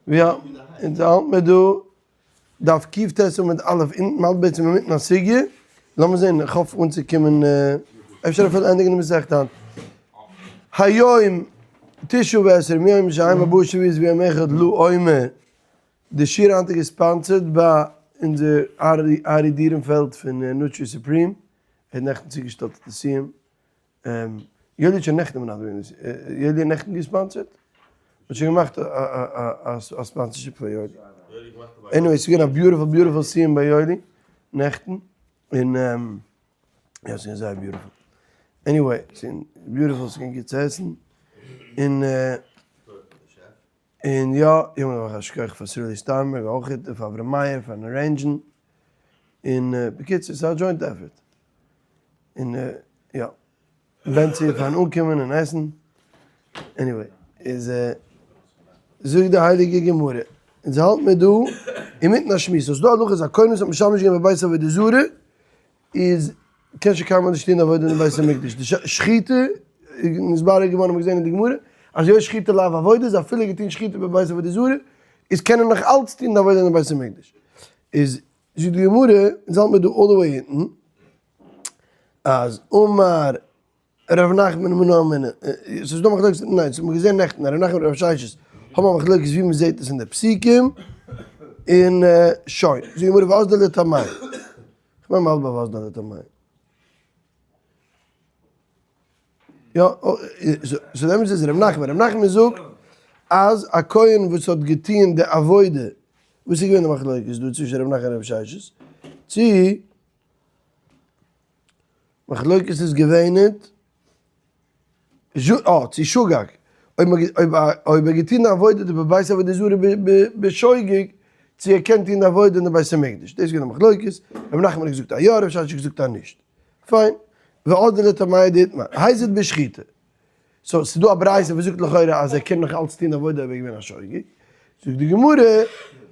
יא, אונז האלט מיר דא דף קט עמוד א' אונטן, מ'האלט בעצם אינמיטן א סוגיא, לאמיר זען, איך האף אנצוקומען, אפשר אפילו ענדיגן די מסכת היינט. היום תשעה ועשרים מיום שהם ארבעה שבועות ויום אחד לעומר, די שיעור היינט איז גע sponsored ביי אונזער ארי דירנפעלד פון נוטרי סופרים, ער האט נעכטן צוגעשטעלט די סיום, יואלי האט שוין נעכטן מנדב געווען, יואלי האט נעכטן גע sponsored? מ'האט שוין געמאכט א sponsorship פאר יואלי. Anyway, ס'איז געווען א beautiful beautiful סיום ביי יואלי נעכטן, און יא ס'איז געווען זייער beautiful. Anyway, ס'איז beautiful, ס'איז געווען גוט צו עסן, און און יא, איך וויל נאך א שכח פאר סרולי סטארמער אויך און פאר אברהם מאיר פארן arrange ן, און בקיצור ס'איז א joint effort, און יא, בענצי פארן אנקומען און עסן, anyway, איז זאגט די הייליגע גמרא, אונז האלט מיר דא אינמיטן א שמועס, ס'איז דא הלכות א כהן וואס האט משמש געווען בבית עבודה זרה, איז קען שוין קיינמאל נישט טון עבודה אין בית המקדש, די שחיטה איז נתברר געווארן האבן מיר געזען אין די גמרא אז היות שחיטה לאו עבודה איז אפילו געטון שחיטה בבית עבודה זרה איז קען ער נאך אלץ טון די עבודה אין בית המקדש, איז זאגט די גמרא, אונז האלט מיר דא all the way אונטן, אז אמר ר' נחמן מנא אמינא, ס'איז דא מחלוקת, ניין ס'האט מען געזען נעכטן אז ר' נחמן און ר' ששת האבן א מחלוקת ווי מ'זעט עס אין די פסוקים, און שוין, זאגט די גמרא ואזדא לטעמיה, כ'מיין מ'האלט ביי ואזדא לטעמיה. יא, so דעמאלטס איז ר' נחמן, ר' נחמן זאגט אז א כהן וואס האט געטוען די עבודה, וואס איז געווען די מחלוקת דא צווישן ר' נחמן און ר' ששת? צו מחלוקת איז געווען אה, צו שגג, אויב אויב ער האט געטון די עבודה די בבית עבודה זרה בשוגג, צו ער קען טון די עבודה אין די בית המקדש, דאס איז געווען די מחלוקת, רבי נחמן האט געזאגט א יא, רבי ששת האט געזאגט א נישט. פיין. ואזדא לטעמיה דאיתמר, הזיד בשחיטה. So ס'איז דא א ברייתא וואס זאגט לכאורה אז ער קען נאך אלץ טון עבודה אויב ער איז געווען א שוגג, זאגט די גמרא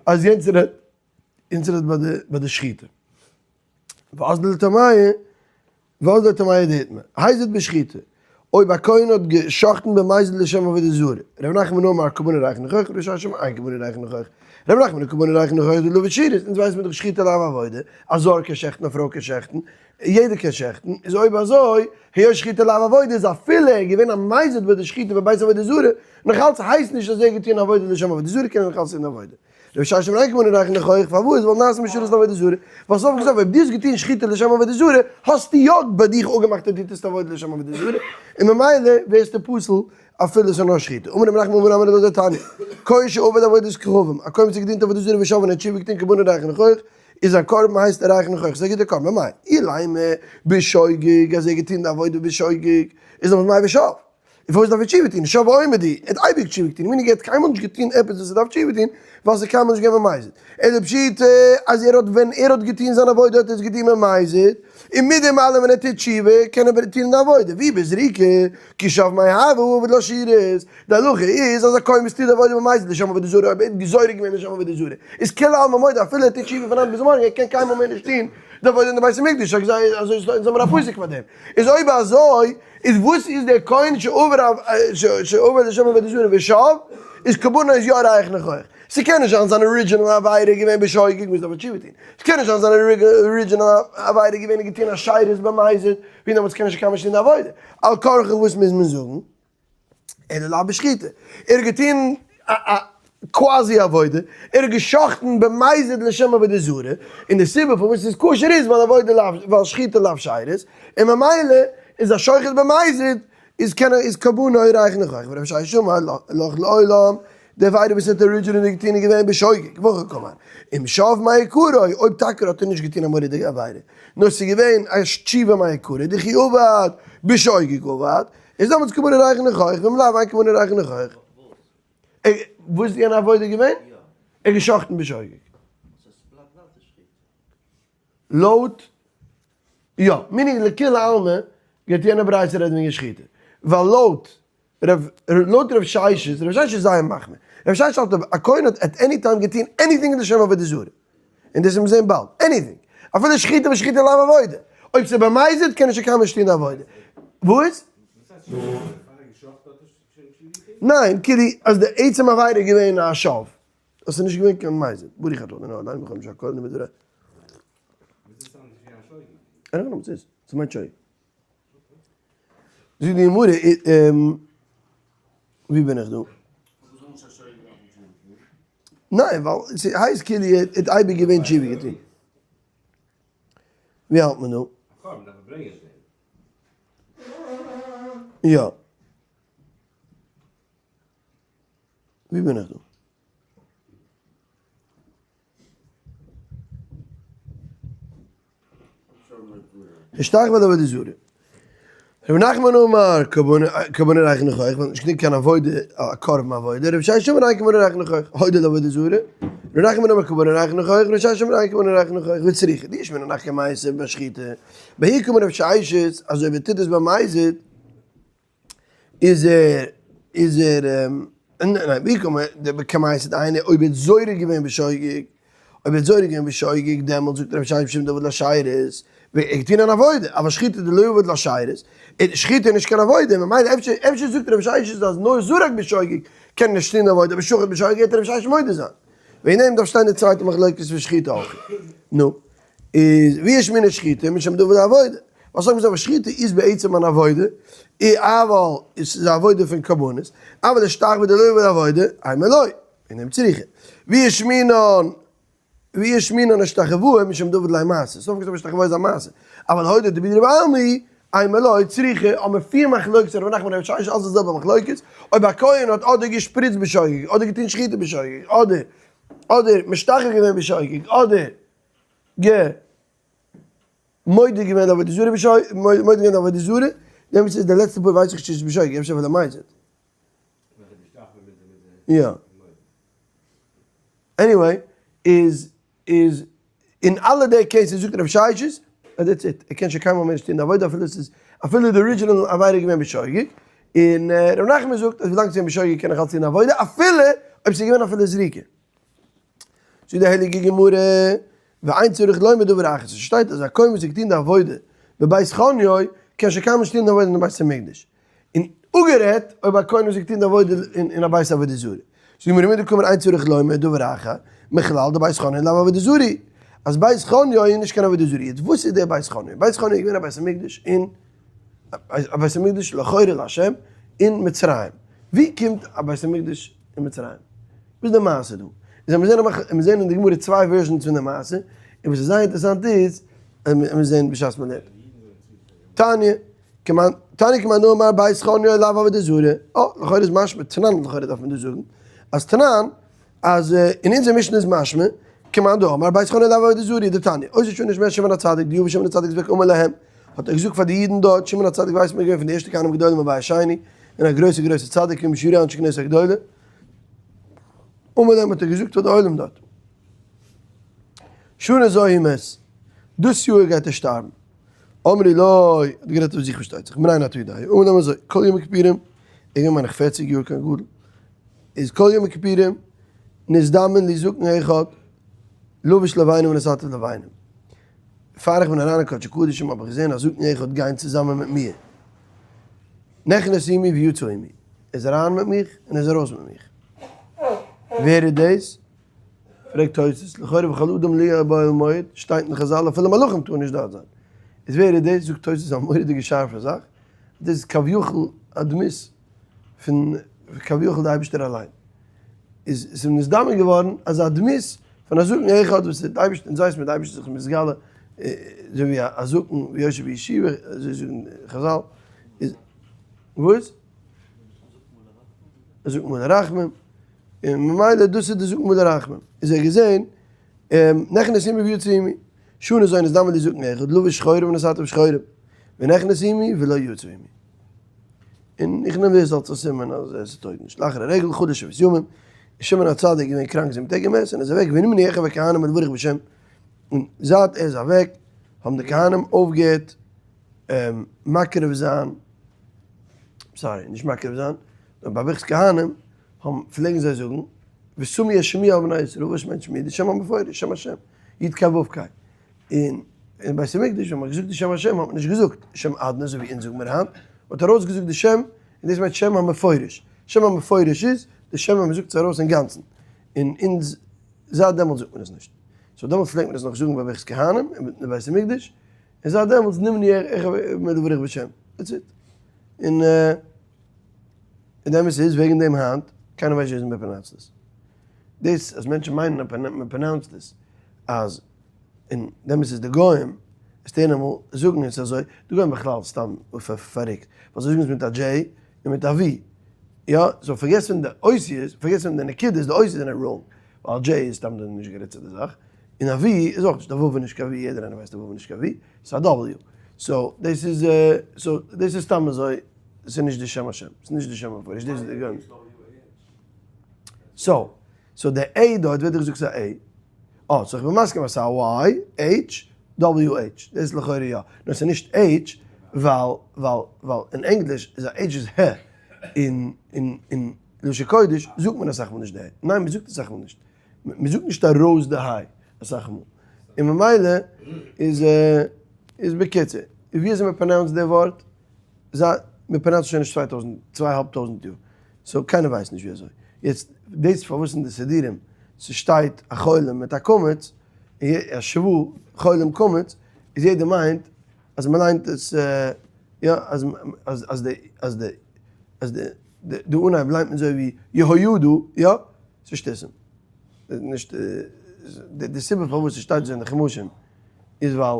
אז יענץ רעדט יענץ רעדט ביי די שחיטה. ואזדא לטעמיה, ואזדא לטעמיה דאיתמר, הזיד בשחיטה, אויב א כהן האט גע'שחט'ן במזיד לשם עבודה זרה, ר' נחמן אמר קרבנו ריח ניחוח, ר' ששת אמר אין קרבנו ריח ניחוח, ר' נחמן קרבנו ריח ניחוח דלא עביד שירות, אונז ווייסן מיר דאך שחיטה לאו עבודה, א זר קען שעכטן א פרוי קען שעכטן, יעדער קען שעכטן, איז אויב אזוי, היות שחיטה לאו עבודה איז אפילו ער געווען א מזיד ביי די שחיטה בבית עבודה זרה, נאכאלץ הייסט נישט אז ער האט געטון עבודה לשם עבודה זרה קען ער נאכאלץ טון עבודה. רבי ששת אמר אין קרבנו ריח ניחוח, פארוואס? ווייל נעשה משרת לעבודה זרה, ווייל סוף כל סוף אויב דו האסט געטון שחיטה לשם עבודה זרה, האסטו יא ביי דיך אפגעמאכט אז דו טוסט עבודה לשם עבודה זרה, און ממילא ווערסטו פסול אפילו עס איז נאר שחיטה. אמר רבי נחמן אמר רבי אלעזר תניא, כהן שעבד עבודת כוכבים, א כהן וואס האט געדינט עבודה זרה ושב און האט תשובה געטון קרבנו ריח ניחוח, איז זיין קרבן הייסט ריח ניחוח, ס'איז א גוטער קרבן, ממאי? אילימא בשוגג, אז ער האט געטון די עבודה בשוגג, איז דאך ממאי ושב? און פארוואס דארף ער תשובה טון? שב ועומד הוא, ער האט אייביג תשובה געטון, מיינט ער האט קיינמאל נישט געטון עפעס וואס ער דארף תשובה טון, ווייל ס'איז קיינמאל נישט געווען במזיד. אלא פשיטא אז ער האט ווען ער האט געטון זיין עבודה האט ער עס געטון במזיד, און מיט דעם אלעם ווען ער טוט תשובה קען ער טון די עבודה, ואי בזריקה, כי שב מאי הוה עביד לה שירות, די הלכה איז אז א כהן וואס טוט די עבודה במזיד לשם עבודה זרה אויב ער האט זורק געווען לשם עבודה זרה איז כולי עלמא מודה אפילו ער טוט תשובה פון היינט ביז מארגן ער קען קיינמאל מער נישט טון די עבודה אין די בית המקדש אזוי אזוי איז האבן מיר א פסוק פאר דעם איז אויב אזוי איז וואס איז דער כהן שעבר שעבר לשם עבודה זרה ושב איז קרבנו איז יא ריח ניחוח ס'קען נישט זיין זיין original עבירה איז געווען בשוגג מוז דאך תשובה טון ס'קען נישט זיין זיין original עבירה איז געווען געטון א שירות במזיד ווי דעמאלטס קען ער שוין קיינמאל נישט טון די עבודה על כרחך וואס מוז מען זאגן? אלא לאו בשחיטה, ער האט געטון א קוואזי עבודה, ער האט גע'שחט'ן במזיד לשם עבודה זרה, און די סיבה פארוואס ס'איז כשר איז ווייל עבודה לאו, ווייל שחיטה לאו שירות, און ממילא איז א שוחט במזיד איז קען ער איז קרבנו ריח ניחוח, ורב ששת אמר לך לעולם, די עבירה וואס ער האט originally געטון איז געווען בשוגג, והכי קאמר, אם שב מעיקרא, אויב טאקע האט ער נישט געטון א מורא'דיגע עבירה, נאר ס'איז געווען א תשובה מעיקרא, דכי עבד בשוגג עבד, איז דעמאלטס קרבנו ריח ניחוח, ואם לאו אין קרבנו ריח ניחוח. וואס איז יענע עבודה געווען? ער האט גע'שחט'ן בשוגג. לויט, יא, meaning לכולי עלמא גייט יענע ברייתא רעדן וועגן שחיטה. ווייל לויט רב, לויט רב ששת, רב ששת איז זייער מחמיר. רב ששת האלט אויב א כהן האט at any time געטון anything לשם עבודה זרה, און דאס וועט מען זען באלד, anything, אפילו שחיטה ושחיטה לאו עבודה, אויב ס'איז במזיד קען ער שוין קיינמאל נישט טון די עבודה. וואס? ניין, כאילו אז די עצם עבירה איז געווען א שב. דאס איז נישט געווען קיין מזיד, ברוך אתה ה' אלוהינו מלך העולם שהכל נהיה בדברו. אין הכי נמי, ס'איז, ס'מיינט שוגג. זאגט די גמרא, ווי בין איך דא? ניין, ווייל ס'הייסט כאילו ער האט אייביג געווען תשובה געטון. ווי האלט מען דא? יא. ווי בין איך דא? השתחווה לעבודה זרה. רבי נחמן אמר, קרבן ריח ניחוח, ווייל נישט גענוג קיין עבודה, א קרבן עבודה, רבי ששת אמר אין קרבן ריח ניחוח, הודה לעבודה זרה, רבי נחמן אמר קרבן ריח ניחוח, רבי ששת אמר אין קרבן ריח ניחוח, וצריכא, דאי אשמעינן הכא מעשה בשחיטה, בהאי קאמר רב ששת, אזוי ווי טוט עס ביי מזיד, איז ער איז ער ניין ווי קומט די כמעשה איינער אויב ער האט זורק געווען בשוגג אויב ער האט זורק געווען בשוגג דעמאלטס זאגט רבי ששת משום דעבד לשירות ווען ער האט געטון אן עבודה אבל שחיטה דלא עבד לשירות שחיטה איז נישט קיין עבודה ממילא אפשר אפשר זאגט רבי ששת אז נאר זרק בשוגג קען נישט טון עבודה אבער שחט בשוגג גייט רבי ששת מודה זיין וועגן דעם דארף שטיין די צווייטע מחלוקת פון שחיטה אויך נו איז ווי יש מיני שחיטה משום דעבד עבודה. וואס זאגן זיי אבער שחיטה איז בעצם אן עבודה, אי אבל עס איז א עבודה פון קרבנות, אבל די שטח ווי די לא עבוד עבודה, אימא לא, אין דעם צריכה. ואי אשמעינן, ואי אשמעינן השתחוואה משום דעבד ליה מעשה, סוף כל סוף השתחוואה איז א מעשה, אבל הודה דבידרא בעלמא היא, אימא לא, צריכה, האבן מיר פיר מחלוקת ר' נחמן ר' ששת אלס די זעלבע מחלוקת, אויב א כהן האט אדער געשפריצט בשוגג, אדער געטון שחיטה בשוגג, אדער אדער משתחווה געווען בשוגג, אדער גע. מודה געווען עבודה זרה בשוגג, מודה געווען עבודה זרה, דעמאלטס איז די לעצטע פאר ווייס איך נישט צו ס'איז בשוגג, אפשר פאר די מזיד. יא. Anyway, איז איז אין אלע די cases זאגט רב ששת אז that's it, ער קען שוין קיינמאל מער נישט טון די עבודה אפילו ס'איז אפילו די original עבירה איז געווען בשוגג, און ר' נחמן זאגט אז ווילאנג ס'איז געווען בשוגג קען איך אלץ טון די עבודה אפילו אויב ס'איז געווען אפילו זריקה. זאגט די הייליגע גמרא, ואין צריך לומר דבר אחר, ס'שטייט אז א כהן וואס האט געטון די עבודה בבית חוניו, קען שוין קיינמאל נישט טון די עבודה אין בית המקדש. און אפגערעדט אויב א כהן וואס האט געטון די עבודה אין א בית עבודה זרה. זאגט די גמרא מדקאמר אין צריך לומר דבר אחר, מכלל דבית חוניו לאו עבודה זרה, אז בית חוניו איז נישט קיין עבודה זרה. יעצט וואס איז דער בית חוניו? בית חוניו איז געווען א בית המקדש אין א בית המקדש לכאורה להשם אין מצרים. ווי קומט א בית המקדש אין מצרים? וואס איז די מעשה דא? איז מיר זעהן מיר זעהן אין די גמרא צוויי versions פון די מעשה, און וואס איז זייער אינטערעסאנט איז, אז מיר זעהן בשעת מען לערנט. תניא, כמאן, תניא כמאן דאמר בית חוניו לאו עבודה זרה, אה, לכאורה איז משמע, תנן לכאורה דארף מען דא זאגן, אז תנן, אז אין אונזער משנה איז משמע, כמאן דאמר בית חוניו לאו עבודה זרה, דתניא, אותו שנה שמת שמעון הצדיק, דיהו שמעון הצדיק זבק אמר להם, האט ער געזאגט פאר די אידן דארט, שמעון הצדיק ווייסט מען איז געווען פון די ערשטע כהנים גדולים בבית שני, און א גרויסע גרויסע צדיק און משירי אנשי כנסת הגדולה, אמר להם האט ער געזאגט פאר די עולם דארט, שנה זו הוא מת, דאס יאר גייט ער שטארבן, אמרו לו, האט גערעדט אויף זיך פארשטייט זיך, מנין אתה יודע, אמר להם אזוי, כל יום הכיפורים, איז געווען מיין איך פערציג יאר קיין גדול, איז כל יום הכיפורים, נזדמן לי זקן אחד, לבוש לבנים ונתתיו לבנים. פאר איך בין אריין אין קדשי קדשים האב איך געזען א זקן אחד גיין צוזאמען מיט מיר. נכנס עמי ויצא עמי. ער איז אריין מיט מיך און ער איז ארויס מיט מיך. ווער איז דאס? פרעגט תוס', לכאורה וכל אדם לא יהיה באוהל מועד, שטייט אין חזל אפילו מלאכים טארן נישט דארט זיין. איז ווער איז דאס? זאגט תוס' א מורא'דיגע שארפע זאך, דאס איז כביכול א דמות פון כביכול די אייבערשטער אליין. איז עס איז נזדמן געווארן אז א דמות פון א זקן אחד וואס די אייבערשטער אונז ווייסן מיר די אייבערשטער איז זיך מתגלה אזוי ווי א זקן ויושב בישיבה אזוי זאגן חזל איז וואס? א זקן מלא רחמים און ממילא דאס איז די זקן מלא רחמים איז ער געזען נכנס עמי ויצא עמי שנה זו נזדמן לי זקן אחד לבוש שחורים ונתתיו שחורים ונכנס עמי ולא יצא עמי. און איך נעם דאס אלס א סימן אז עס טויג נישט. לאחר הרגל חדש שבעת ימים, איז שמעון הצדיק געווען קראנק זיבן טעג און איז אוועק, ונמנעו אחיו הכהנים מלברך בשם, און זייט ער איז אוועק האבן די כהנים אויפגעהערט מקריב זיין, sorry, נישט מקריב זיין, נאר ביי ברכת כהנים האבן פלעגן זיי זאגן, ושמו את שמי על בני ישראל, וואס מיינט שמי? די שם המפורש, שם השם, י' ק' ו' ק'. און אין בית המקדש ווען מ'האט געזאגט די שם השם האט מען נישט געזאגט שם אדני אזוי ווי אונז זאגן מיר היינט, מ'האט ארויסגעזאגט די שם, און דאס מיינט שם המפורש, שם המפורש איז די שם ווען מ'זאגט עס ארויס אינגאנצן. און אונז זייט דעמאלטס זאגט מען עס נישט. so דעמאלטס פלעגט מען עס נאך זאגן ביי ברכת כהנים אין בית המקדש, און זייט דעמאלטס נמנעו אחיו מלברך בשם. That's it. און און די אמת איז וועגן דעם היינט קיינער ווייסט נישט וויאזוי מען pronounce ט עס. דאס אז מענטשן מיינען אז מען pronounce ט עס אז און די אמת איז די גוים עס טוען אמאל זאגן עס אזוי, די גוים בכלל סתם פארריקט, ווייל זיי זאגן עס מיט א J און מיט א V. יא, so פארגעס פון די אותיות, פארגעס פון די נקודות, די אותיות זענען wrong, ווייל א J איז סתם די נישט גערעדט צו די זאך, און א V איז אויך נישט, א ו' איז נישט קיין V, יעדער איינער ווייסט א ו' איז נישט קיין V, ס'איז א W. so דאס איז, so דאס איז סתם אזוי, ס'איז נישט די שם השם, ס'איז נישט די שם המפורש, דאס איז די גוים. so, so די A דארט ווערט דאך געזאגט ס'איז א A. אה, so איך בין מסכים אז ס'איז א Y, H, W H, דאס איז לכאורה יא, נאר ס'איז נישט H, ווייל, ווייל, ווייל אין ענגליש איז א H איז ה, און אין אין לשון קודש זאגט מען אסאך מאל נישט די ה, ניין מען זאגט אסאך מאל נישט, מען זאגט נישט ארויס די ה אסאך מאל, און ממילא איז איז בקיצור, ווי אזוי מען pronounce ט די ווארט, זיי, מען pronounce ט שוין נישט 2000, צוויי אהאלב טויזנט יאר, so קיינער ווייסט נישט ווי אזוי, יעצט דאס פארוואס אין די סידורים ס'שטייט א חולם מיט א קמץ, א שווא חולם קמץ, איז יעדער מיינט אז מען ליינט עס יא אז אז אז די אז די אז די די אנהייב ליינט מען אזוי ווי יהוידע יא ס'איז שטותים נישט די סיבה פארוואס ס'שטייט אזוי אין די חומשים איז ווייל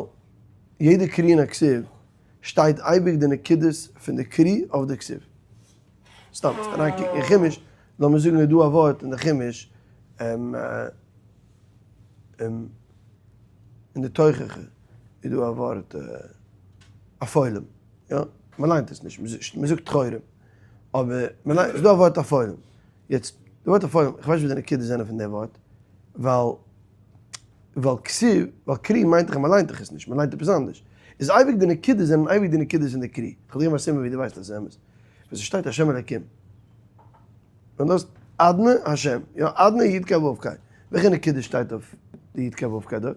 יעדע קרי אין א כתיב שטייט אייביג די נקודות פון די קרי אויף די כתיב סתם אריינקוקן אין חומש לאמיר זאגן איז דא א ווארט אין די חומש אין די תוכחה איז דא א ווארט אפולים, יא? מען ליינט עס נישט, מען זאגט טחורים, אבער מען ליינט, ס'איז דא א ווארט אפולים, יעצט די ווארט אפולים, איך ווייס נישט וואס די נקודות זענען פון די ווארט, ווייל ווייל כתיב, ווייל קרי מיינט דאך אז מען ליינט דאך עס נישט, מען ליינט עפעס אנדערש, איז אייביג די נקודות זענען אייביג די נקודות אין די קרי, כ'וועל דיר געבן א סימן ווי דו ווייסט אז עס איז אמת, ווען ס'שטייט השם אלקים. און דאס אדני השם, יא אדני י' ק' ו' ק', וועלכע נקודה שטייט אויף די י' ק' ו' ק' דארט?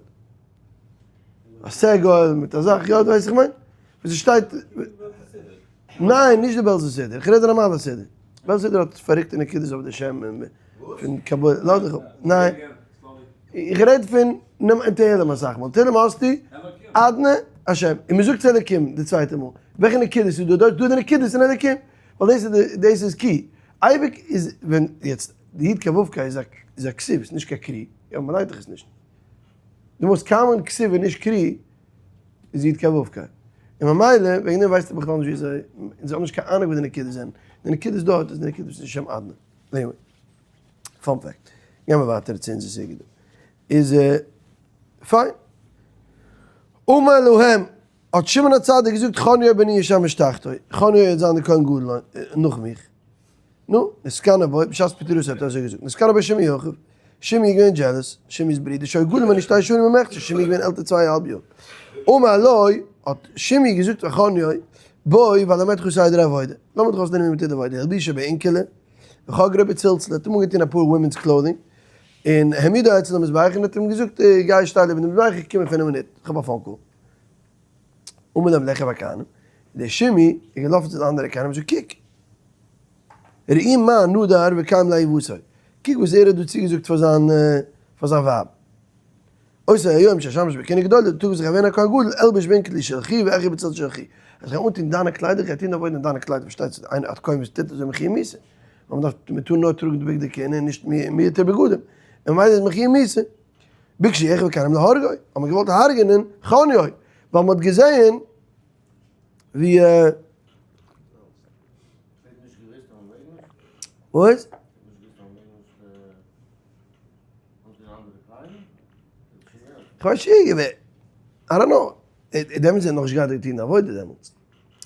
א סגול מיט א זאך, יא דו ווייסט וואס איך מיין? וואס עס שטייט, ניין נישט די בעלזע סידור, איך רעד די נארמאלע סידור, בעלזע סידור האט פארריקטע נקודות אויף די שם פון קבלה, לאז דיך אפ, ניין, איך רעד פון נעם אין תהלים אסאך מאל, תהלים האסטו אדני השם, און מען זאגט אלקים די צווייטע מאל, וועלכע נקודות איז דא דארט? דא די נקודות אין אלקים. ווייל דאס איז די דאס איז קי. אייביג איז ווען יעצט די י' ק' ו' ק' איז א איז א כתיב ס'איז נישט קיין קרי יא מ'ליינט דאך עס נישט. די most common כתיב און נישט קרי איז י' ק' ו' ק'. און ממילא וועגן דעם ווייסטו בכלל נישט וויאזוי אונז האבן נישט קיין אהנונג וואס די נקודות זענען. די נקודות דארט איז די נקודות וואס איז שם אדני. Anyway. Fun fact. גיימער ווייטער צו אונזער סוגיא דא. איז פיין. אמר להם האט שמעון הצדיק געזאגט חוניו בני ישמש תחתי, חוניו וועט זיין די כהן גדול נאך מיך. נו, נתקנא בו, בשעת פטירתו האט ער אזוי געזאגט, נתקנא בו שמעי אחיו, שמעי איז געווען jealous, שמעי'ס ברודער, שהיה גדול ממנו שתי שנים ומחצה, שמעי איז געווען עלטער צוויי אהאלב יאר. אמר לו, האט שמעי געזאגט פאר חוניו, בוא ואלמדך סדר העבודה, לאמיר דיך אויסלערנען ווי מען טוט די עבודה, הלבישו באונקלא, וחגרו בצלצלא, האט אים אנגעטון אפאר women's clothing, און העמידו אצל המזבח, און האט אים געזאגט, גיי שטיי לעבן די מזבח, איך קום אין פינף מינוט, איך האב א phone call. אמר להם לאחיו הכהנים, דער שמעי איז געלאפן צו די אנדערע כהנים און זאגט, קוק, ראו מה נדר וקיים לאהובתו, קוק וואס ער האט דא צוגעזאגט פאר זיין פאר זיין ווייב. אותו היום שאשמש בכהונה גדולה, די טאג וואס איך וועל ווערן א כהן גדול, אלבש באונקלי שלך ואחיה בצל שלך, אז איך גיי אנטון דיינע קליידער, איך גיי טון עבודה אין דיינע קליידער, פארשטייט זיך איינער א כהן וואס טוט אזוי מחויב מיתה, ווייל מען דארף, מען טאר נאר טראגן די בגדי כהונה און נישט מיעוטי בגדים, און ממילא איז מחויב מיתה. ביקשו אחיו הכהנים להורגו, האט מען געוואלט הרג'ענען חוניו, ווייל מען האט געזעהן ווי וואס? כ'ווייס נישט, I don't know, דעמאלטס האט ער נאכנישט געהאט געטון עבודה דעמאלטס.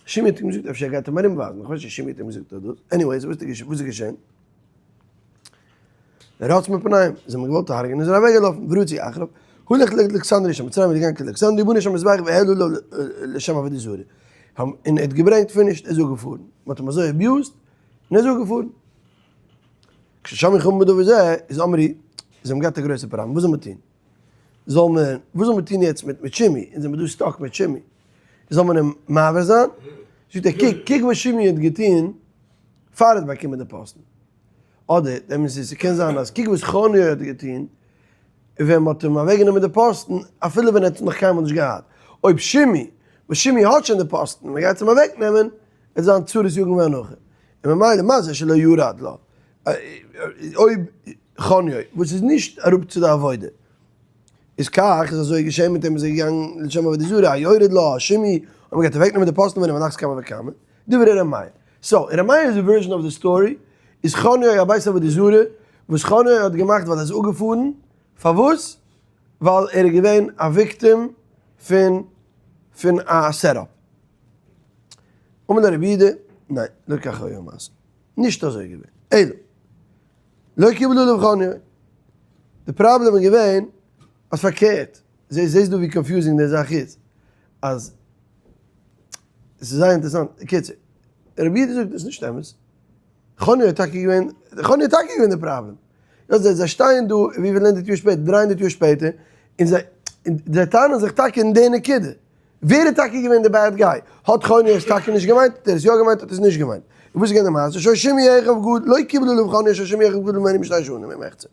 שמעי האט אים געזאגט אפשר גייט ער מיר ארומווייזן, כ'ווייס נישט שמעי האט אים געזאגט אדער דאס, anyways וואס איז געשען? ער האט מפניהם, זיי האבן געוואלט הרג'ענען איז ער אוועק געלאפן, ורצו אחריו, הלך לאלכסנדריא של מצרים איז געגאנגען קיין אלכסנדריה בנה שם מזבח והעלה לו לשם עבודה זרה, און ער האט געברענגט finished ער איז אפגעפארן, מען האט אים אזוי abused און ער איז אפגעפארן. כששמעו חכמים בדבר זה, איז אמרו, זיי האבן געהאט א גרויסע פראבלעם, וואס זאל מען טון? זאל מען, וואס זאל מען טון יעצט מיט מיט שמעי, אונז זעמיר דא stuck מיט שמעי, זאל מען אים מעביר זיין? זאגט ער, קוק, קוק וואס שמעי האט געטון פאר ער האט באקומען די פאסטן. אדער דער אמת איז ס'קען זיין אז קוק וואס חוני האט געטון ווען מ'האט אים אוועקגענומען די פאסטן אפילו ווען ער האט עס נאך קיינמאל נישט געהאט. אויב שמעי, וואס שמעי האט שוין די פאסטן, מ'גייט עס אים אוועקנעמען, וועט זיין צרות יגון ואנחה. און ממילא מה זה שלא ירד לה. אויב חוני וואס איז נישט אראפ צו די עבודה, איז כך איז אזוי געשען מיט אים איז ער געגאנגען לשם עבודה זרה, היורד לה, שמעי, אויב מ'גייט אוועקנעמען די פאסטן פון אים על אחת כמה וכמה. דברי ר' מאיר. so, אין ר' מאיר'ס version of the story איז חוני א בית עבודה זרה וואס חוני האט געמאכט ווייל ער איז אפגעפארן, פארוואס? ווייל ער איז געווען א victim פון פון א setup. אמר לרבי יהודה, ניין, לא כך היה המעשה. נישט אזוי געווען. אלא, לא קיבל עליו חוני. די פראבלעם איז געווען אז פארקערט, זעסט דא ווי confusing די זאך איז, אז עס איז זייער אינטערעסאנט, בקיצור, רבי יהודה זאגט דאס איז נישט אמת, חוני האט טאקע געווען, חוני האט טאקע געווען די פראבלעם, יא זיי זיי שטייען דא וויפיל הונדערט יאר שפעטער, 300 יאר שפעטער, און זיי זיי טענה'ן זיך טאקע אין די נקודה, ווער איז טאקע געווען די bad guy, האט חוני עס טאקע נישט געמיינט, האט ער עס יא געמיינט, האט ער עס נישט געמיינט, און וואס איז געווען די מעשה, שהיה שמעי אחיו גדול, לא קיבלו עליו חוני שהיה שמעי אחיו גדול ממנו בשתי שנים ומחצה.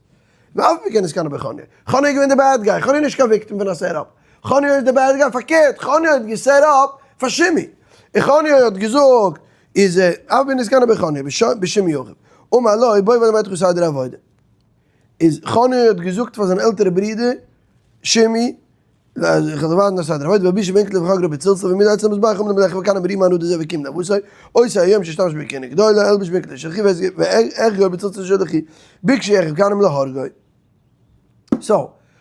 ואף פי כן נתקנא בחוני. חוני איז געווען די bad guy, חוני איז נישט קיין victim פון א setup. חוני איז די bad guy, פארקערט, חוני האט גע set up פאר שמעי. און חוני האט געזאגט, איז אף פי נתקנא בחוני, בשמעי אחיו. אמר לו, בוא ואלמדך סדר עבודה. איז חוני האט געזאגט פאר זיין עלטערע ברודער, שמעי, איך וועל ווייזן א סדר עבודה, והלבישו בנקל וחגרו בצלצל והעמידו אצל המזבח אמר למלך וכאן אמרי מה נודע זה וקים נבוסי, עושה היום שהשתמש בכהונה גדולה, אלבש בנקל שלחי ואחגור בצלצל שלחי, ביקשו אחיו כהנים להרגו. so,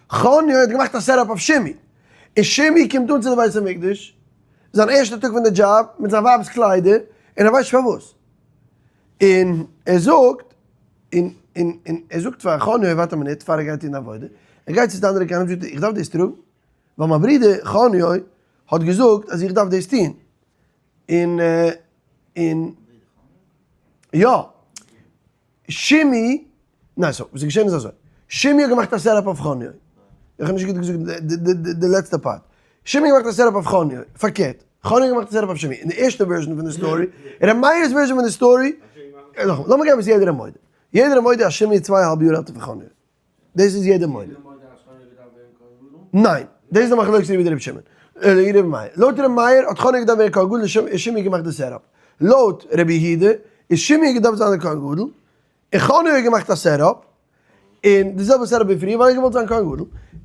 חוני האט געמאכט א setup אויף שמעי, און שמעי קומט אן צו די בית המקדש, זיין ערשטע טאג פון די דזשאב, מיט זיין ווייב'ס קליידער, און ער ווייסט נישט פארוואס. און ער זאגט, און און און ער זאגט פאר חוני ווארט א מינוט פאר ער גייט טון די עבודה, ער גייט צו די אנדערע כהנים זאגט ער איך דארף דאס טראגן, ווייל מיין ברודער חוני האט געזאגט אז איך דארף דאס טון, און און יא, שמעי, ניין so וואס איז געשען איז אזוי, שמעי האט געמאכט א setup אויף חוני, איך האב נישט גוט געזאגט די לעצטע part, שמעי האט געמאכט א setup אויף חוני, פארקערט, חוני האט געמאכט א setup אויף שמעי, אין די ערשטע version פון די story, ר' מאיר'ס version פון די story, נאכאמאל, לאמיר גיין וואס יעדער איז מודה, יעדער איז מודה אז שמעי איז צוויי אהאלב יאר עלטער פון חוני, דאס איז יעדער מודה. ניין, דאס איז די מחלוקת רבי יהודה רבי שמעון, רבי מאיר. לויט רבי מאיר האט חוני געדארפט ווערן כהן גדול און שמעי געמאכט די setup. לויט רבי יהודה איז שמעי געדארפט זיין דער כהן גדול, און חוני האט געמאכט א setup, און די זעלבע setup ווי פריער ווייל ער האט געוואלט זיין כהן גדול,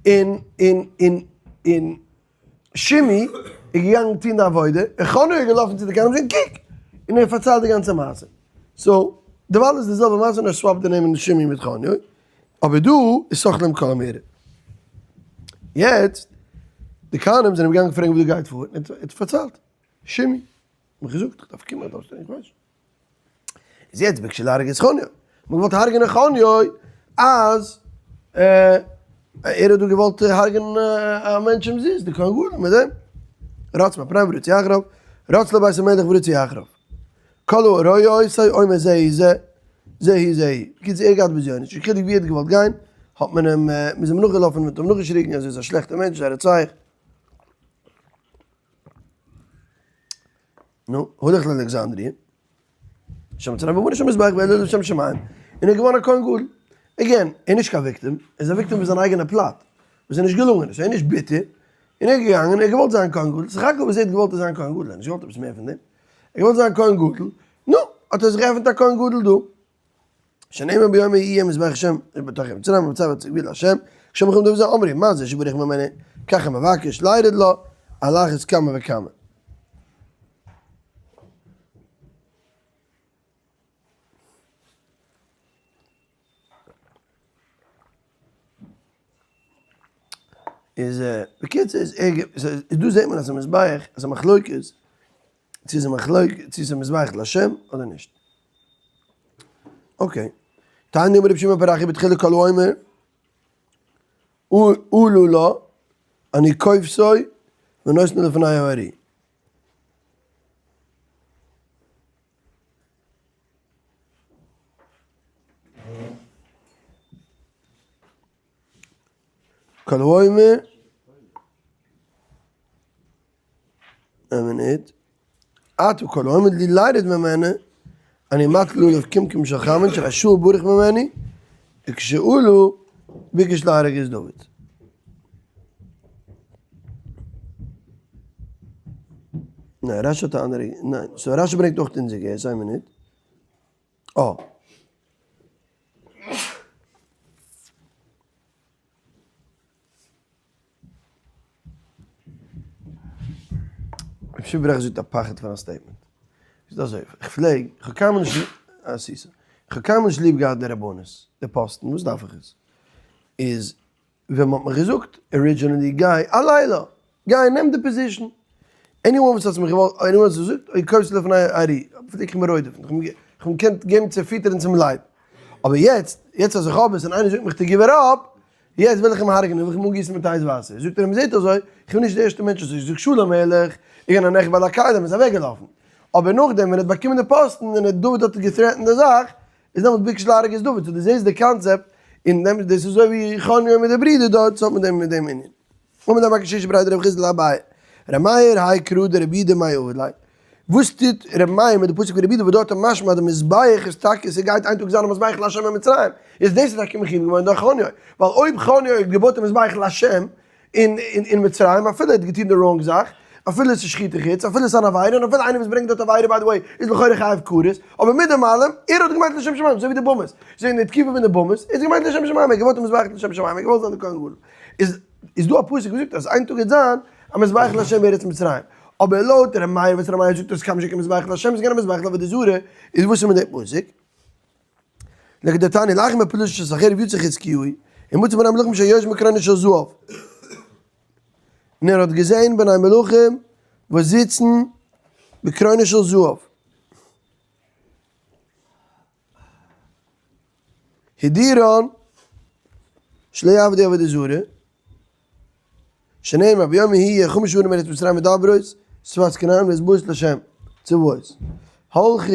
און און און און שמעי איז געגאנגען טון די עבודה, און חוני איז געלאפן צו די כהנים זאגן קוק! און ער פארציילט די גאנצע מעשה. so, דערווייל איז די זעלבע מעשה נאר swap די נעמען שמעי מיט חוני, אבער דא איז סך להם כל אמירה. יעצט, די כהנים זענען געגאנגען פרעגן וואס דא גייט פאר, און ער האט פארציילט, שמעי האט מיך געזאגט איך דארף קומען, איך דארף שטיין, איך ווייס נישט. איז יעצט ביקשו להרוג את חוניו, מען האט געוואלט הרג'נען חוניו אז ער האט דא געוואלט הרג'נען א מענטש אומזיסט, די כהן גדול מיט דעם. רץ מפניו ורצו אחריו, רץ לבית המלך ורצו אחריו. כל הרואה אותו אומר זה הוא זה, זה הוא זה הוא. בקיצור ער האט געהאט בזיונות, נישט קיין חילוק ווי ער האט געוואלט גיין, האט מען אים, מען איז אים נאכגעלאפן און מען האט אים נאכגעשריגן אז ער איז א שלעכטער מענטש, א רוצח. נו, הלך לאלכסנדריה, שם מצרים ובנה שם מזבח והעלה לשם שמים, און ער איז געווארן א כהן גדול. again, ער איז נישט קיין victim, ער איז א victim פון זיין אייגענע plot, וואס איז נישט געלונגען, עס איז נישט ביטער, און ער איז געגאנגען, ער האט געוואלט זיין כהן גדול, סך הכל וואס ער האט געוואלט איז זיין כהן גדול, ער האט נישט געוואלט עפעס מער פון דעם, ער האט געוואלט זיין כהן גדול, נו, האט ער זיך געעפנט א כהן גדול דא. שנאמר ביום ההוא יהיה מזבח השם בתוך מצרים ובצו גבול השם, כשמחים דבר זה אמרו מה זה שברך ממנו ככה מבקש לירד לו על אחת כמה וכמה. איז בקיצור איז ער איז דא זעט מען אז ס'מזבח אז ס'מחלוקת צו איז מחלוקת צו איז מזבח לשם אדער נישט. okay. תניא אמר רבי שמעון פרחי בתחילה כל האומר עלה לה אני כופתו ונותנו לפני הארי. כל האומר א מינוט, אתה כל העומד לי לירד ממנה. אני מטיל עליו קומקום של חמין שהרי שאול ברח ממני, וכשעלו ביקש להרוג את דוד. ניין, רשי האט א אנדערע, ניין, so רשי ברענגט אויך אונזער גירסא, איין מינוט. אה. רבי שמעון בראך זאגט א פחד פון א statement. זאגט אזוי, איך פלעג, איך האב קיינמאל נישט, א סיסא, איך האב קיינמאל נישט ליב געהאט די רבנות, די פאסטן, וואס דארף איך עס? איז ווען מ'האט מיך געזאגט originally גיי הלילה, גיי נעם די position, anyone וואס האט מיך געוואלט, anyone וואס האט געזאגט אוי קויפסט לפני ארי, פלעג איך מיר רודף'ן, איך האב געקענט געבן צו פיטערן צום לייב, אבער יעצט, יעצט אז איך האב עס און איינער זאגט מיך to give it up, יעצט וויל איך אים הרג'נען, וויל איך אים אנגיסן מיט הייס וואסער, זאגט ער אים זעט אזוי, איך בין נישט די ערשטע מענטש וואס זאגט שלום עליך, איך בין א נחבא אל הכלים, איז אוועקגעלאפן, אבער נאכדעם ווען ער האט באקומען די פאסטן און דוד האט גע threatened די זאך, איז דעמאלטס ביקש להרוג את דוד, so דו זעסט די קאנצעפט, און דעם דאס איז אזוי ווי חוניו מיט די ברידער דארט, so האט מען דעם מיט דעם ענין. אמר דער מגיד שישב בריה דרב חסדא לאביי, ר' מאיר האי קרא דרבי יהודה מאי עביד ליה, וואס טוט ר' מאיר מיט די פסוק פון רבי יהודה וואס דארט איז משמע אז די מזבח איז טאקע ס'גייט איין טאג זיין א מזבח לה' אין מצרים, איז דאס איז טאקע מחויב געווארן דורך חוניו, ווייל אויב חוניו האט געבויט א מזבח לה' אין אין מצרים אפילו ער האט געטון די wrong זאך, אפילו עס איז שחוטי חוץ, אפילו עס איז אן עבירה, און אפילו איינער וואס ברענגט דארט עבירה by the way איז לכאורה חייב כרת, אבער מיט דעם אלעם, ער האט געמיינט לשם שמים, אזוי ווי די במות, זיי אין די תקופה פון די במות, ער האט געמיינט לשם שמים, ער האט געוואלט א מזבח לשם שמים, ער האט געוואלט זיין די כהן גדול. איז איז דא א פסוק וואס זאגט אז איין טאג גייט זיין א מזבח לה' בארץ מצרים, אבער לויט ר' מאיר וואס ר' מאיר זאגט אז קאם שכן מזבח לה' איז געווען א מזבח לעבודה זרה, איז וואס איז מיט דעם פסוק? לכדתניא לאחר מפלשת של סנחריב יצא חזקיהו ומצא בני מלכים שיושבים בקרונות של זהב און ער האט געזען בני מלכים וואס זיצן בקרונות של זהב. הדירן שלא יעבדו עבודה זרה שנאמר ביום ההוא יהיה חמש ערים מארץ מצרים מדברות שפת כנען ונשבעות לה' צבאות הלכו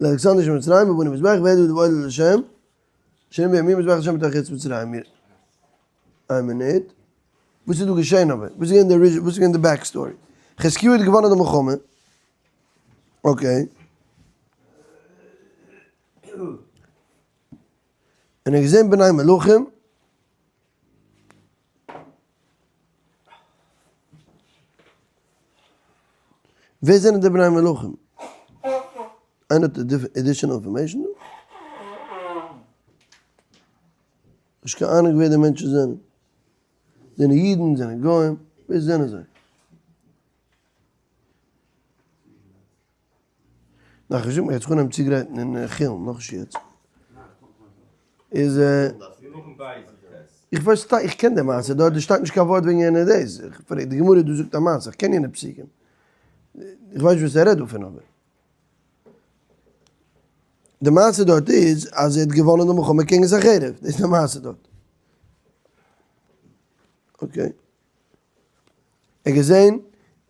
לאלכסנדר של מצרים ובנו מזבח והעלו עולה לה' שנאמר בימים מזבח לה' בתוך ארץ מצרים. איין מינוט, וואס איז דא געשען אבער? וואס איז געווען די וואס איז געווען די back story? חזקיהו האט געוואנען די מלחמה, okay. און ער האט געזען בני מלכים, ווער זענען די בני מלכים? איינער האט additional information דא? נישט קיין אהנונג ווער די מענטשן זענען. זענען אידן? זענען גוים? ווער זענען זיי? נאך נישט, מ'גייט זיך אנהייבן צוגרייטן אין חולין, נאכנישט יעצט. איז איך פארשטיי, איך קען די מעשה דארט, דא שטייט נישט קיין ווארט וועגן יענע days. איך פרעג, די גמרא דא זאגט א מעשה, איך קען יענע פסוקים. איך ווייס נישט וואס ער רעדט דא פון אבער. די מעשה דארט איז אז ער האט געוואנען די מלחמה קעגן סנחריב, דאס איז די מעשה דארט. okay. ער האט געזען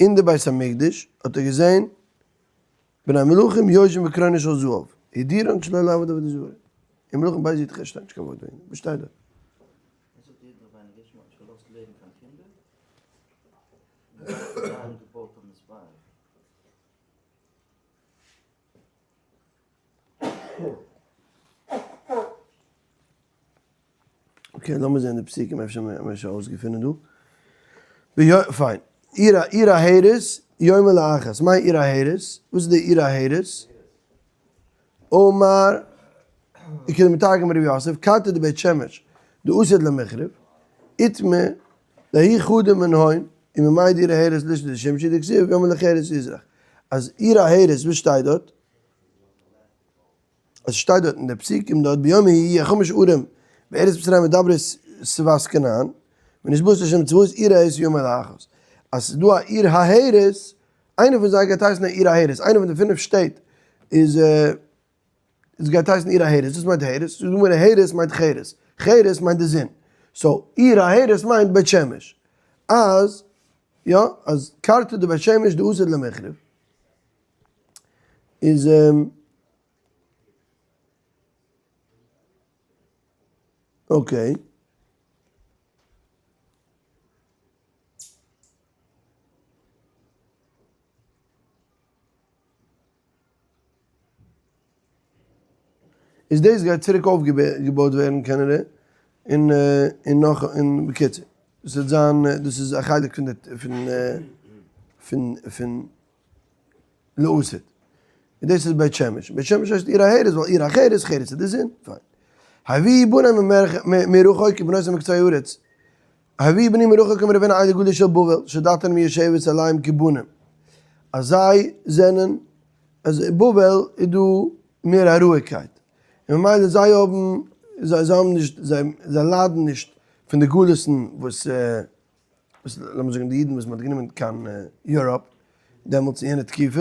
אין די בית המקדש האט ער געזען בני מלכים יושבים בקרונות של זהב, הדירן שלא לעבוד עבודה זרה. אין מלכים בית י"ח שטייט נישט קיין ווארט וועגן דעם, וואס שטייט דארט? ער זאגט יעדער רבינו גרשום האט נישט געלאזט לעבן קיין קינדער, און זיי האבן געבויט א מזבח. okay, לאמיר זען די פסוקים, אפשר האבן מיר שוין אויסגעפונען דא. פיין. עיר ההרס, יאמר לאחז. מאי עיר ההרס? וואס איז די עיר ההרס? אמר, וכדמתרגם רב יוסף, כרתא דבית שמש, דאסד למחרב, איתמר, דההוא חדא מנהון, וממאי דעיר ההרס לישנא דשמשי דכתיב יאמר לחרס יזרח. אז עיר ההרס, וואס שטייט דארט? עס שטייט דארט אין די פסוקים דארט ביום ההוא יהיה חמש ערים בארץ מצרים מדברות שפת כנען ונשבעות לה' צבאות עיר ההרס יאמר לאחז אז ס'איז דא א עיר ההרס איינע פון זיי גייט הייסן א עיר ההרס איינע פון די פינף שטעט איז עס גייט הייסן עיר ההרס וואס מיינט הרס? זאגט די גמרא הרס מיינט חרס חרס מיינט די זון so עיר ההרס מיינט בית שמש אז יא אז כרתא דבית שמש דאסד למחרב איז okay. איז דאס גייט צוריק אויפגעבויט ווערן כנראה, און און נאך און בקיצור, דאס וועט זיין דאס איז א חלק פון די פון פון פון לעתיד. און דאס איז בית שמש. בית שמש הייסט עיר ההרס ווייל עיר החרס, חרס איז די זון. פיין. הביאו בנים מרחוק ובנות מקצה הארץ. הביאו בנים מרחוק אמר רבינו אלו גלות של בבל שדעתן מיושבת עליהם כבנים. אז זיי זענען אז אין בבל איז דא מער א רואיגקייט. און ממילא זיי האבן זיי זיי האבן נישט זיי זיי ליידן נישט פון די גלות'ן וואס וואס לאמיר זאגן די אידן וואס מען האט גענומען קיין Europe דעמאלטס אין יענע תקופה,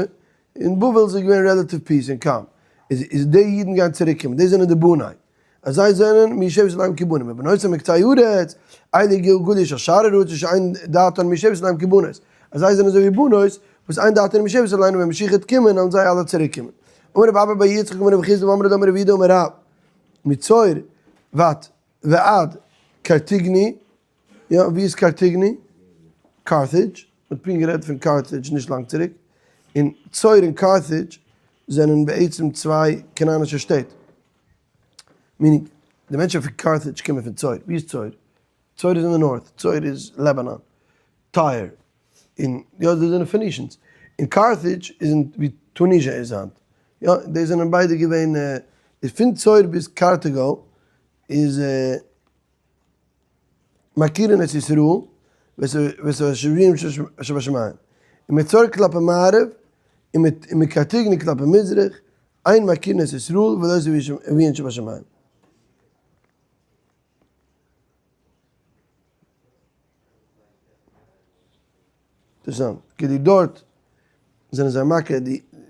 אין בבל איז געווען relative peace און calm, איז איז די אידן גייען צוריק קומען, די זענען די בני, אז זיי זענען מיושבת עליהם כבנים, ובנותם מקצה הארץ, אלו גלגולים של שאר ארצות שאין דעתן מיושבת עליהם כבנות, אז זיי זענען אזוי ווי בנות, וואס אין דעתן מיושבת עליהם ווען משיח וועט קומען וועלן זיי אלע צוריק קומען. אמר רב אבא בר יצחק אמר רב חסדא ואמרי לה אמר רב יהודה אמר רב, מצור ועד ועד קרטיגני, יא, ווי איז קארטיגני? Carthage, מען האט פונקט גערעדט פון Carthage נישט לאנג צוריק, און צור און Carthage זענען בעצם צוויי כנענישע שטעט, meaning די מענטשן פון Carthage קומען פון צור, ווי איז צור? צור איז אין די north, צור איז Lebanon, Tyre, און יא דאס זענען Phoenicians, און Carthage איז אין ווי Tunisia איז היינט, יא די זענען ביידע געווען, פון צור ביז קארטאגא איז. מכירין את ישראל ואת השבויים שבשמים, ומצור כלפי מערב ומקרטיגני כלפי מזרח, אין מכירין את ישראל ולא את אביהן שבשמים. אינטערעסאנט, כאילו דארט זענען זיי מכיר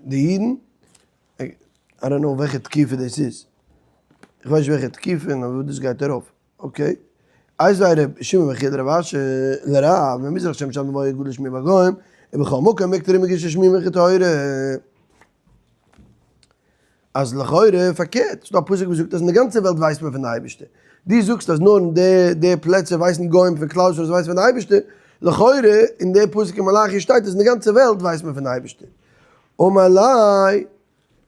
די אידן, I don't know וועלכע תקופה דאס איז, איך ווייס נישט וועלכע תקופה און אויף וואס דאס גייט ארויף. okay. איתיביה ר' שמעון בן חייא לרב אשי לרב ממזרח שמש עד מבואו גדול שמי בגוים ובכל מקום מקטרים מגיש שמי מלכי תורה. אז לכאורה פארקערט, ס'דא א פסוק וואס זאגט אז אין די גאנצע וועלט ווייסט מען פון די אייבערשטער. דו זאגסט אז נאר אין די די פלעצער ווייסן גוים פון כלל ישראל ווייסט פון די אייבערשטער, לכאורה אין די פסוק אין מלאכי שטייט אז אין די גאנצע וועלט ווייסט מען פון די אייבערשטער. אמר ליה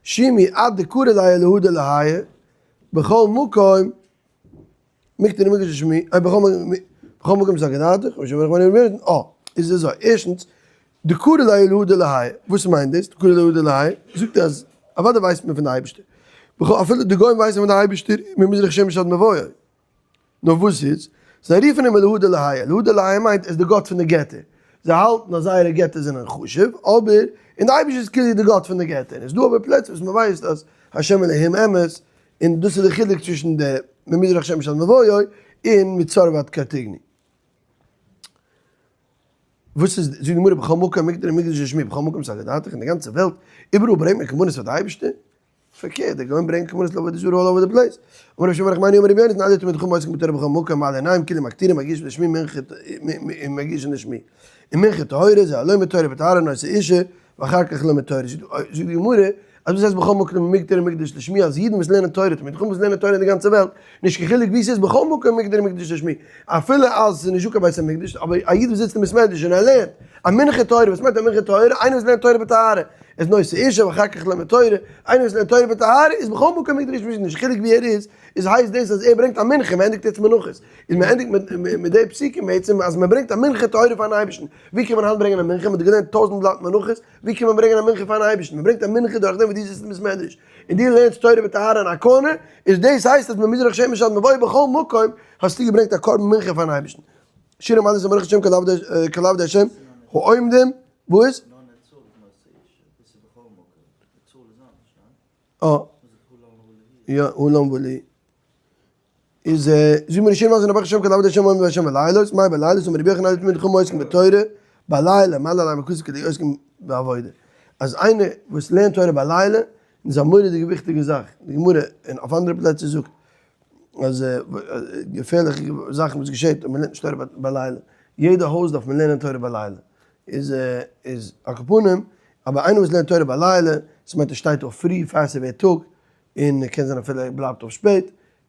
שימי עד דקרי ליה אלהא דאלהיא בכל מקום מקטר און מקדש שמי, אה בכל מקום סלקא דעתך, ושמי רחמנא ליבן, אה, איז אזוי, ערשטנס, דקרי ליה אלהא דאלהיא, וואס מיינט דאס, דקרי ליה אלהא דאלהיא, זאגט ער אז אוודאי ווייסט מען פון די אייבערשטער, בכל אפילו די גוים ווייסן פון די אייבערשטער, ממזרח שמש עד מבואו, נאר וואס איז, זיי רופן אים אלהא דאלהיא, אלהא דאלהיא מיינט ער איז די גאט פון די געטער, זיי האלטן אז זייערע געטער זענען חשוב, אבער, און די אייבערשטער איז כאילו די גאט פון די געטער, און עס איז דא אבער פלעצער וואס מען ווייסט אז השם אלהים אמת, און דאס איז די חילוק צווישן די ממזרח שמש עד מבואו און מצור ועד קרטיגני. וואס איז, זאגט די גמרא בכל מקום מקטרי מקדש לשמי בכל מקום סלקא דעתך אין די גאנצע וועלט איבעראל ברענגט מען קרבנות פאר די אייבערשטער, פארקערט די גוים ברענגען קרבנות לעבודה זרה all over the place. אמר רבי שמעון בר נחמני אמר רבי יונתן אלו תלמידי חכמים העוסקים בתורה בכל מקום מעלה עיניים כאילו מקטירים מגישים לשמי מנחה מגישים לשמי און מנחה טהורה זה הלומד תורה בטהרה נושא אישה ואחר כך לומד תורה, זאגט די גמרא אז וואס הייסט בכל מקום מקטר מקדש לשמי אז אידן וואס לערנען תורה תלמידי חכמים וואס לערנען תורה אין די גאנצע וועלט, נישט קיין חילוק וואו ס'איז בכל מקום מקטר מקדש לשמי, אפילו אז ס'איז נישטא קיין בית המקדש, אבער א איד וואס זיצט אין בית מדרש און ער לערנט א מנחה תורה, וואס מיינט א מנחה תורה? איינער וואס לערנט תורה בטהרה איז נושא אישה ואחר כך לומד תורה, איינער וואס לערנט תורה בטהרה איז בכל מקום מקטר לשמי, נישט קיין חילוק וואו ער איז, איז הייסט דאס אז ער ברענגט א מנחה, מען ענדיגט יעצט מנחות, איז מען ענדיגט מיט די פסוקים בעצם אז מען ברענגט א מנחה טהורה פארן אייבערשטן, ווי קען מען היינט ברענגען א מנחה? מען האט געלערנט טויזנט בלאט מנחות, ווי קען מען ברענגען א מנחה פארן אייבערשטן? מען ברענגט א מנחה דורך דעם וואס דו זיצט אין בית מדרש און דו לערנסט תורה בטהרה אין א corner, איז דאס הייסט אז ממזרח שמש עד מבואו בכל מקום האסטו געברענגט א קרבן מנחה פארן אייבערשטן. שיר המעלות ברוך השם כל עבדי השם העומדים, וואס? אה, יא, הלום ולי. איז זאג מיר שיר המעלות ברוך השם כל עבדי השם העומדים בהשם בלילות, מאי בלילות, אמר רבי יוחנן אלו תלמידי חכמים העוסקים בתורה בלילה, מעלה עליהם הכתוב כאילו עוסקים בעבודה. אז איינער וואס לערנט תורה בלילה, איז א מורא'דיגע וויכטיגע זאך, די גמרא און אויף אנדערע פלעצער זאגט אז געפערליכע זאכן וואס געשעט אויב מען לערנט נישט תורה בלילה, יעדע הויז דארף מען לערנען תורה בלילה, איז איז על כל פנים, אבער איינער וואס לערנט תורה בלילה, דאס מיינט ער שטייט אויף פרי פאר ס'ווערט טאג, און קען זיין אפילו ער בלייבט אויף שפעט,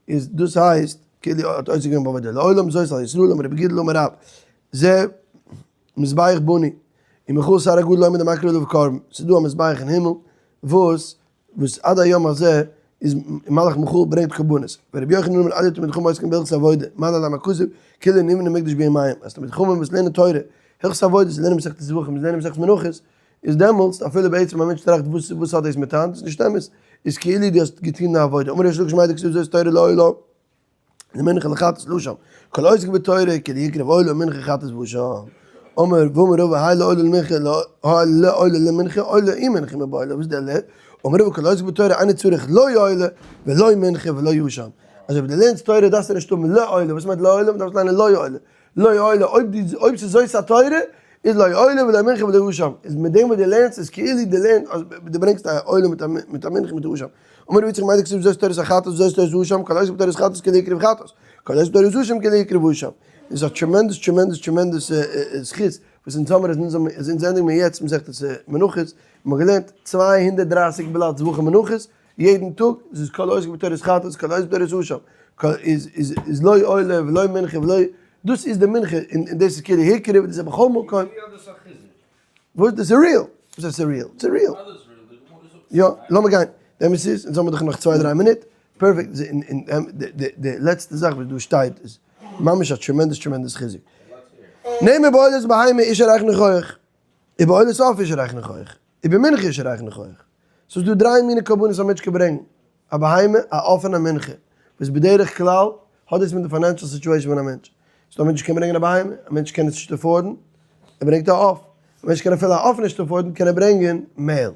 איז דאס הייסט כאילו ער האט עוסק געווען בעבודה לעולם, זאת על ישראל אמר רבי גידל אמר רב, זה מזבח בנוי, ומיכאל שר הגדול עומד ומקריב עליו קרבן, ס'איז דא א מזבח אין הימל וואס וואס עד היום הזה איז מלאך מיכאל ברענגט קרבנות, ורבי יוחנן אמר אלו תלמידי חכמים העוסקים בהלכות עבודה, מה להלן הכתוב, כאילו נבנה מקדש בימיהם, אז תלמידי חכמים וואס לערנען תורה, הלכות עבודה, זיי לערנען מסכת זבחים, זיי לערנען מסכת מנחות, איז דעמאלטס אפילו בעצם א מענטש טראכט וואס וואס האט דאס מיט היינט, איז נישט אמת, איז כאילו דו האסט געטון די עבודה, אמר ריש לקיש מאי דכתיב זאת תורה לעולה למנחה לחטאת ולאשם, כל העוסק בתורה כאילו יקרב עולה מנחה חטאת ואשם, אמר ואמר רבא האי לעולה למנחה האי לעולה למנחה עולה ומנחה מיבעי ליה, וואס איז דער ל? אמר רבא כל העוסק בתורה אינו צריך לא עולה ולא מנחה ולא אשם, אז אויב דו לערנסט תורה דארפסטו נישט האבן לעולה, וואס מיינט לעולה? מ'דארף לערנען לא עולה, לא עולה, אויב די אויב ס'איז זאת התורה, איז לא עולה ולא מנחה ולא אשם, איז מיט דעם וואס דו לערנסט איז כאילו דו לערנסט אז דו ברענגסט א עולה מיט א מיט א מנחה מיט א אשם. אמר רבי יצחק מאי דכתיב זאת תורת החטאת וזאת תורת האשם, כל העוסק בתורת חטאת כאילו הקריב חטאת, כל העוסק בתורת אשם כאילו הקריב אשם. איז א tremendous tremendous tremendous זכות וואס אונז האמיר אז אונז אונז ענדיגן מיר יעצט מסכת מנחות, מ'האט געלערנט 230 בלאט זבחים מנחות, יעדן טאג, עס איז כל העוסק בתורת חטאת, כל העוסק בתורת אשם, איז איז איז לא עולה ולא מנחה ולא, דאס איז די מנחה, און דאס איז כאילו הקריב, דאס איז בכל מקום. וואס? דאס איז real! וואס הייסט ס'איז real? ס'איז real! יא, לאמיר גיין. די אמת איז, אונז האמיר דאך נאך צוויי דריי מינוט, perfect, און די לעצטע זאך וואס דא שטייט איז ממש א tremendous tremendous חיזוק. נאמר בעולת בהמה אשה ריח ניחוח, ובעולת עוף אשה ריח ניחוח. ובמנחה אשה ריח ניחוח. ס'איז דא דריי מיני קרבנות א מענטש קען ברענגן, א בהמה, א עוף און א מנחה, וואס בדרך כלל האט דאס מיט די financial situation פון א מענטש. ס'דא א מענטש וואס קען ברענגען א בהמה, א מענטש קען עס נישט afford ן, ער ברענגט א עוף. א מענטש קען אפילו א עוף נישט afford ן, קען ער ברענגען מעהל.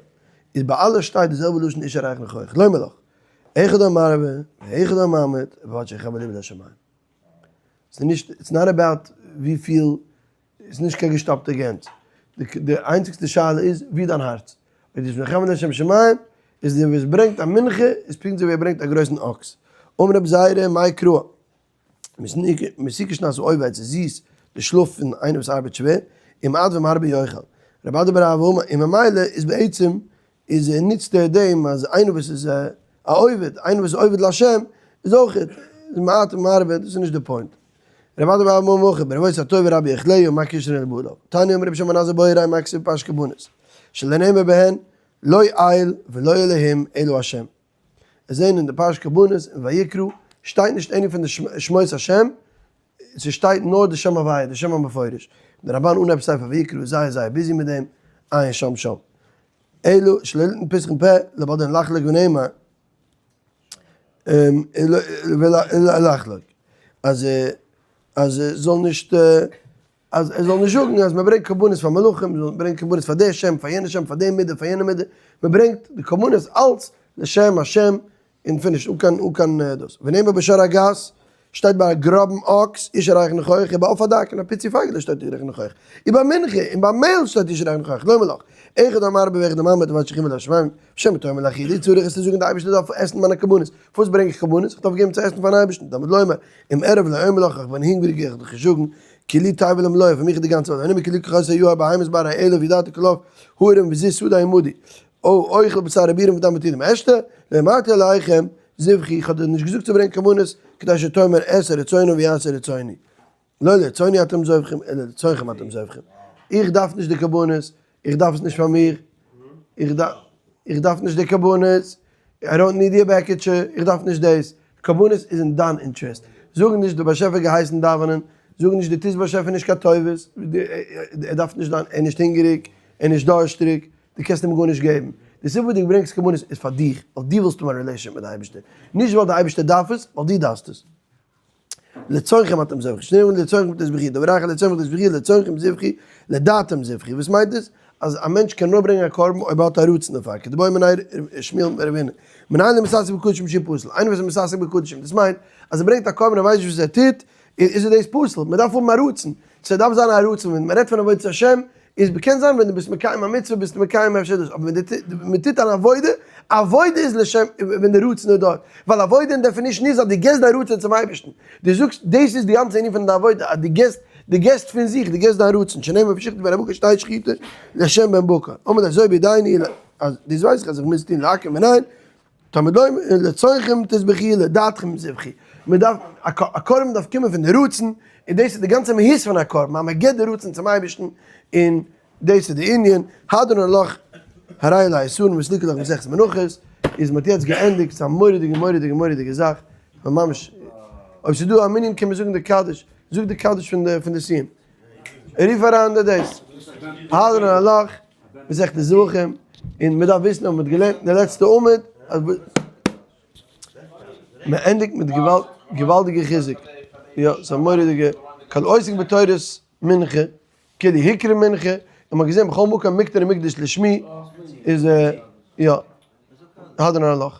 איז ביי אלע שטייט די זעלבע לשון אשה ריח ניחוח. לומר לך, אחד המרבה ואחד הממעיט, ובלבד שיכוין ליבו לשמים. ס'איז נישט, it's not about וויפיל איז נישט קיין געשטאפטע גענז. די איינציגסטע שאלה איז ווי דיין הארץ. אויב דו ביסט מכוון לשם שמים, איז דער וואס ברענגט א מנחה איז פונקט אזוי ווי ער ברענגט א גרויסן אקס. אמר רבי זירא מאי קרא, מתוקה שנת העובד, ס'איז זיס די שלאף פון איינער וואס ארבעט שווער, ומעט ומרבה יאכל. רב אדא בר אהבה אמר, און ממילא איז בעצם איז נוצט ער דעם אז איינער וואס איז א עובד, איינער וואס איז עובד להשם, איז אויך מעט ומרבה, דאס איז נישט די point. רב אדא בר אהבה אמר ברבות הטוב ורבי יחלהו מה קשרן לבעליו. תניא אמר רבי שמעון בן עזאי בוא וראה מה כתיב בפרשת קרבנות, שלא נאמר בהן לא אל ולא אלהים אלא השם. עס זעהן אין די פרשת קרבנות אין ויקרא שטייט נישט any פון די שמות השם, ס'שטייט נאר די שם הוויה, די שם המפורש. די רמבן אנהייב ספר ויקרא איז זייער זייער busy מיט דעם, עיין שם שם. אלא שלא ליתן פתחון פה לבעל דין לחלוק ונאמר לחלוק אז אז ער זאל נישט אז ער זאל נישט זאגן אז מען ברענגט קרבנות פאר מלאכים, מען ברענגט קרבנות פאר די שם, פאר יענע שם, פאר די מידה, פאר יענע מידה, מען ברענגט די קרבנות אלץ לשם השם און finish, אן קיין אן קיין דאס. ונאמר בשור הגס, שטייט ביי א גראבן אקס, אשה ריח ניחוח, און ביי עוף הדק און א פיצי פייגעלע שטייט אשה ריח ניחוח, און ביי מנחה און ביי מעהל שטייט אשה ריח ניחוח, לומר לך, אחד המרבה ואחד הממעיט ובלבד שיכוין לשמים, שמא תאמר לאכילה צריך עס צו זאגן די אייבערשטער דארף עסן מיינע קרבנות, פארוואס ברענג איך קרבנות? איך דארף געבן צו עסן פארן אייבערשטן, תלמוד לומר, אם ארעב לא אומר לך, איך בין הונגעריג איך דארף נישט זאגן, כי לי תבל ומלואה, פאר מיך איז די גאנצע וועלט, ואני מכלי ככוס היאור בהמות בר האלף ידעתי כל עוף הרים וזיז שדה עמדי, או אוכל בשר אבירים ודם בתולים אשתה, לא אמרתי אליכם, זבחי, איך האב דיר נישט געזאגט צו ברענגען קרבנות, כדי שתאמר אעשה רצונו ויעשה רצוני. לא לרצוני אתם זובחים, אלא לרצונכם אתם זובחים. איך דארף נישט די קרבנות, איך דארף עס נישט פאר מיר, איך דארף נישט די קרבנות, I don't need your בעקיטשע, איך דארף נישט דאס. קרבנות איז אין דיין אינטערעסט. זאג נישט דער באשעפער געהייסן דאווענען, זאג נישט דו טוסט באשעפער נישט קיין טובות, ער דארף נישט דיין, ער איז נישט הונגעריג, ער איז נישט דארשטריג, דו קענסט אים גארנישט געבן. די סיבה וואס דו ברענגסט קרבנות איז פאר דיך, ווייל דו ווילסט האבן א relationship מיט די אייבערשטער, נישט ווייל די אייבערשטער דארף עס, ווייל דו דארפסט עס. לצונכם אתם זבחי, שנאמר לצונכם תזבחי, דבר אחר לצונכם תזבחי, לצונכם זבחי, לדעתם זבחי. וואס מיינט דאס? אז א מענטש קען נאר ברענגען א קרבן אויב ער האט א רצון דערפאר, כדבעי מיניה שמואל רב הונא, מנין למתעסק בקדשים שהוא פסול, איינער וואס איז מתעסק בקדשים, דאס מיינט אז ער ברענגט א קרבן ער ווייסט נישט וואס ער טוט, איז דאס פסול, מען דארף האבן א רצון, ס'דארף זיין א רצון, ווען מען רעדט פון עבודת השם, איז קען זיין ווען דו ביסט מקיים א מצוה ביסטו מקיים אפשר דאס, אבער ווען מען טוט אן עבודה, עבודה איז לשם ווען די רצון איז דארט, ווייל עבודה אין definition איז אז דו געסט דיין רצון צום אייבערשטן, דו זאגסט דאס איז די גאנצע ענין פון די עבודה, אז דו געסט, דו געסט פון זיך, דו געסט דיין רצון, שנאמר ושחטו בן הבקר שתהא שחיטה לשם בן בקר, אמר ליה זו בידינו, אז דאס ווייס איך אז איך מוז טון לעכב מנין, תלמוד לומר, לצונכם תזבחו לדעתכם זבחו, מען דארף, א קרבן דארף קומען פון די רצון, און דאס איז די גאנצע מהות פון א קרבן, אז מען געבט די רצון צום אייבערשטן, און דאס איז די ענין, הדרן עלך הרי עלי אסורין וסליקא לך מסכת מנחות. איז מ'האט יעצט געענדיגט, ס'איז א מורא'דיגע מורא'דיגע מורא'דיגע זאך, ממש, אויב ס'איז דא א מנין קען מען זאגן די קדיש, זאג די קדיש פון די פון די סיום, רוף אריין די דאס, הדרן עלך, מסכת זבחים, און מ'דארף וויסן אז מ'האט געלערנט אין די לעצטע עמוד, אז מען ענדיגט מיט געוואלדיגע חיזוק, יא, ס'איז א מורא'דיגע, כל עוסק בתורת מנחה, כאילו הקריב מנחה, און מ'האט געזען בכל מקום מקטר ומקדש לשמי, איז יא, הדרן עלך.